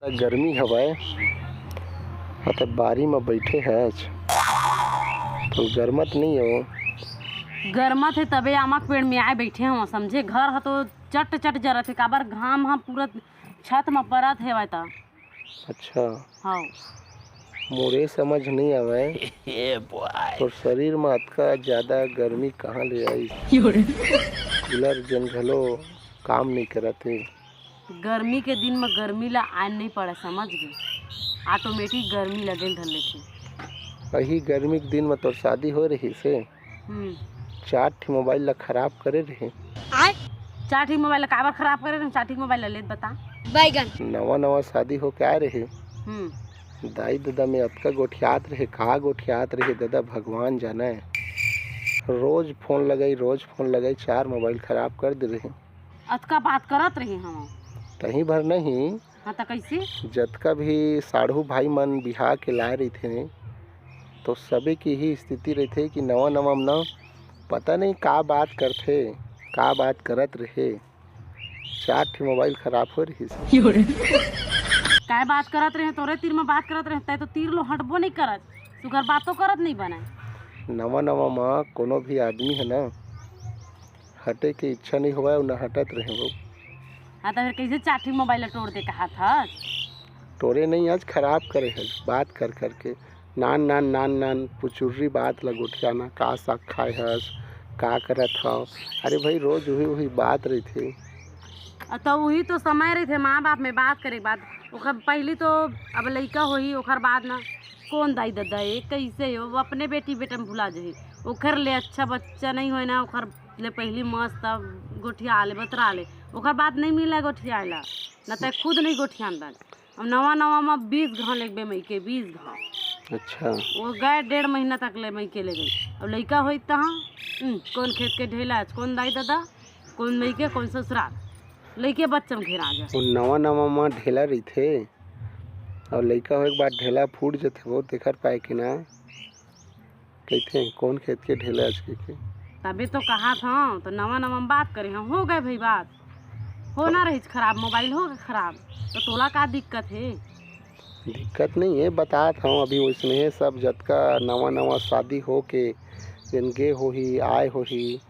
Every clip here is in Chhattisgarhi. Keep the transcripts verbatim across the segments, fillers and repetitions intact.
गर्मी हवय, हाँ, त बारी म बइठे हच, तो गरमत नइ हो? गरमत हे, तबे आमा के पेड़ में आए बइठे हवं, समझे। घर ह तो चट चट जरत हे, काबर घाम ह पूरा छत म परत हेवय त। अच्छा। हाँ। मोरे समझ नइ आवय। A boy. तोर शरीर म अतका ज्यादा गर्मी कहाँ ले आइस? कूलर जेन घलो काम नइ करत हे। गर्मी के दिन म गर्मी ला आन नइ पड़े, समझ गे? ऑटोमेटिक गर्मी लगे धर लेथे। अही गर्मी के दिन म तोर शादी होए रहिस हे। हम्म। चार ठी मोबाइल ला खराब करे रहे। आय? चार ठी मोबाइल ला काबर खराब करे रहे? चार ठी मोबाइल ला लेत बता। बैगन। नवा नवा शादी होके आए रहे। हम्म। दाई ददा में अतका गोठियात रहे, का गोठियात रहे ददा, भगवान जाने। रोज फोन लगाई, रोज फोन लगाई, चार मोबाइल खराब कर दे रहे। अतका बात करत रहे हम। तहीं भर नहीं। हाँ, त कइसे? जतका भी साढ़ू भाई मन बिहा के लाए रहिथे, तो सबे के ही स्थिति रहिथे कि नवा नवा म ना पता नहीं का बात करथे, का बात करत रहे, चार ठी मोबाइल खराब हो रहिस। काय बात करत रहे? तोरे तीर म बात करत रहे, तै तो तीर लो हटबो नहीं करत, सुगर बात तो करत नहीं बने। नवा नवा म कोनो भी आदमी है ना, हटे के इच्छा नहीं होवय अउ न हटत रहे वो। हाँ, त फेर कइसे चार ठी मोबाइल ला टोर दे कहात हस? टोरे नहीं, आज खराब करे हस, बात कर कर के। नान नान नान नान पुचुर्री बात ला गोठियाना, का साग खाए हस, का करत हव? अरे भाई, रोज उही उही बात रहिथे। अ, त उही तो समय रहिथे माँ बाप में बात करे के बाद। ओकर पहली तो अब लइका होही, ओकर बाद ना कौन दाई ददा ए, कैसे हो, वो अपने बेटी बेटा में भुला जाही। ओकर ले अच्छा बच्चा नहीं होय ना, ओकर ले पहली मस्त गोठिया ले, बतरा ले, ओकर बाद नहीं मिला गोठिया ला, न त खुद नहीं गोठियान बन। अब नवा नवा में बीस घाव लेगबे मइके, बीस घाव। अच्छा। वो गए डेढ़ महीना तक ले मइके ले गई। अब लइका होई तहाँ, हम्म, कौन खेत के ढेला, कौन दाई ददा, कौन मइके, कौन ससुराल, लइके बच्चा में घेरा जा। वो नवा नवा में ढेला रहिथे, अउ लइका होए के बाद ढेला फूट जथे, वो तेखर पाए के ना। कहिथे, "कौन खेत के ढेला आज के के?" तबे तो कहात हंव, तो नवा नवा में बात करे हंव, हो गए भाई बात। होना रहिस खराब, मोबाइल हो गए खराब, तो तोला का दिक्कत हे? दिक्कत नहीं हे, बतात हंव, अभी वैसने हे सब, जतका नवा नवा शादी हो के जेन गे होही, आए होही,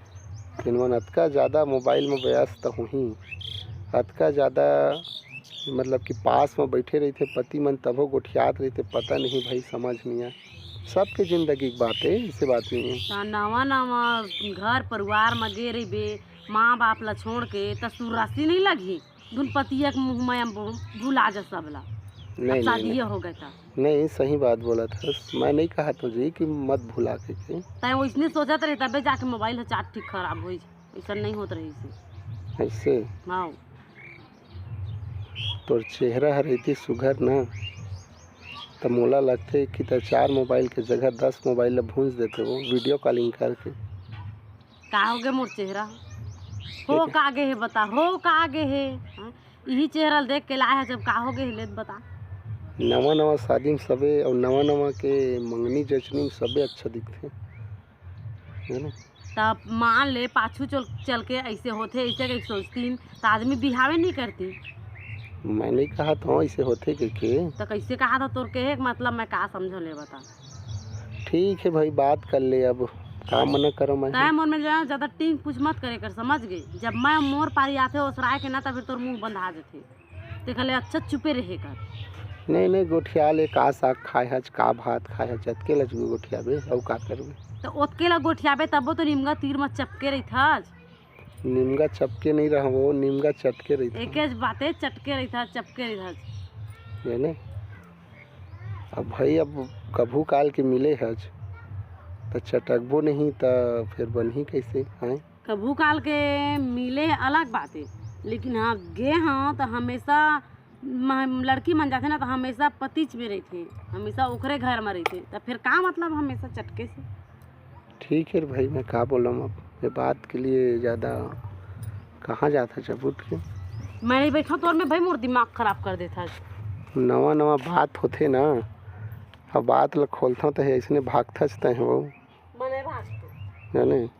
तेन मन अतका ज्यादा मोबाइल में व्यस्त होही, अतका ज्यादा मतलब कि पास में बैठे रहिथे पति मन, तभो गोठियात रहिथे, पता नहीं भाई, समझ नहीं आए। सबके जिंदगी के बात हे, ऐसे बात नहीं हे। त नवा नवा घर परिवार म गे रहिबे, माँ बाप ला छोड़ के, त सुररासी नहीं लगही? धुन पतिया के मुँह में हम भु-, भुला जा सब ला। नहीं, अब नहीं, शादिये नहीं। हो गए त। नहीं, सही बात बोलत हस। मैं नहीं कहत हूँ जी कि मत भुला के, के। तैं वैसने सोचत रहे, तबे जाके मोबाइल ह चार ठीक खराब होई, ऐसा नहीं होत रही से। ऐसे? हाँ। तोर चेहरा हर इतनी सुघर ना, त मोला लगथे कि त चार मोबाइल के जगह दस मोबाइल ला भूंज देते वो, वीडियो कॉलिंग करके। का हो गे मोर चेहरा? हो ठीक है। का गे हे बता, हो का गे हे? हाँ? इही चेहरा ल देख के लाए हे, जब का हो गे हे, ले त बता। नवा नवा शादी में सबे अउ नवा नवा के मंगनी जचनी में सबे अच्छा दिखथे, है ना? तब मान ले पाछू चल, चल के ऐसे होथे, ऐसे के सोचतीन, त आदमी बिहावे नहीं करती। मैं नहीं कहा तो ऐसे होथे के, के। त कैसे कहा था तोर कहे के मतलब, मैं का समझो ले बता। ठीक है भाई, बात कर ले, अब का मना करो मैं। तय मन में जो है ज्यादा टींग पूछ मत करे कर, समझ गई? जब मैं मोर पारी आथे ओसराए के ना, तब फिर तोर मुंह बंद आ जाथे। तेखर ले अच्छा चुपे रहे कर। नहीं, नहीं, गोठिया ले, का साग खाए हच, का भात खाए हच, अतके ल गोठियाबे, अउ का करबे? त ओतके ल गोठियाबे, तबो तो निमगा तीर म चपके रहिथच। निमगा चपके नहीं रहवो, निमगा चटके रहिथच। एकेच बाते, चटके रहिथच, चपके रहिथच। जाने? अब भाई, अब कभू काल के मिले हच, त चटकबो नहीं, त फिर बनही कैसे, हैं? कभू काल के मिले अलग बात हे, लेकिन हाँ, गे हंव त हमेशा म-, लड़की मन जाथे ना, त हमेशा पतिच में रहिथे, हमेशा ओकरे घर में रहिथे, त फिर का मतलब हमेशा चटके से? ठीक है रे भाई, मैं का बोलम अब, ये बात के लिए ज्यादा कहाँ जात हच अब उठ के? मैं नहीं बैठा तोर में भाई, मोर दिमाग खराब कर देथच। नवा नवा बात होथे ना, अब बात ल खोलथव त ऐसने भागथच तय हो। मने भाग तू। जाने?